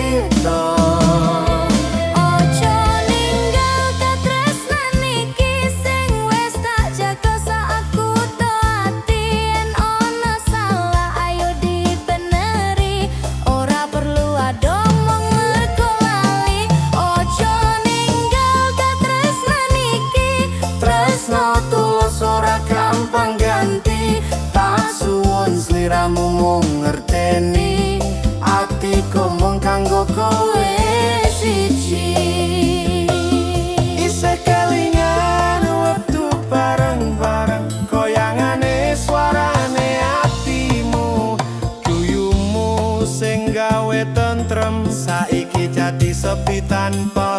kita. Ojo ninggal katresnan iki sing wis tak jaga sak kutha ati. Yen ana salah, ayo dibeneri, ora perlu adoh mung mergo lali. Ojo ninggal katresnan iki. Tresno tulus ora gampang ganti. Tak suwun sliramu mung ngerteni, atiku mung kanggo kowe siji. Isih kelingan wektu bareng-bareng, goyangane, suarane atimu, guyumu sing gawe tentrem. Saiki dadi sepi tanpa